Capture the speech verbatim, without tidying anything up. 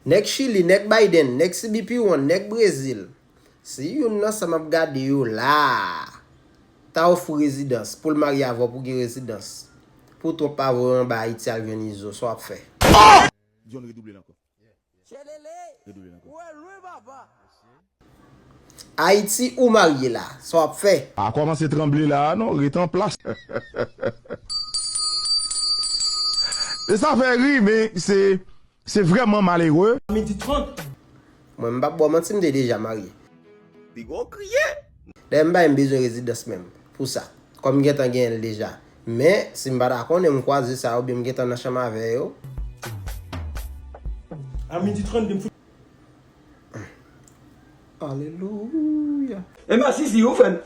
Nèg Chili, nèg Biden, nèg C B P One, nèg Brezil. Si youn nan sa m ap gade yo la a ta ofri rezidans, pou l marye avè w pou gen rezidans, pou Trump pa voye w anba Ayiti al jwenn Izo, sa w ap fè? John, redouble l ankò. Redouble l ankò. Ayiti ou marye la, sa w ap fè? Pa kòmanse tranble la a non, rete an plas. E sa fè ri, men se se vrèman malere. Midi trant. Mwen m p ap ba w manti, m te deja marye. Piga w kriye. Dayè m pa menm bezwen rezidans menm pou sa, kòm m gentan genyen l deja. Men si m pa ta konnen, m kwaze sa oubyen m gentan nan chanm avè yo. A midi trant, m fout. Alelouya. Enben, si, si, ou fè m.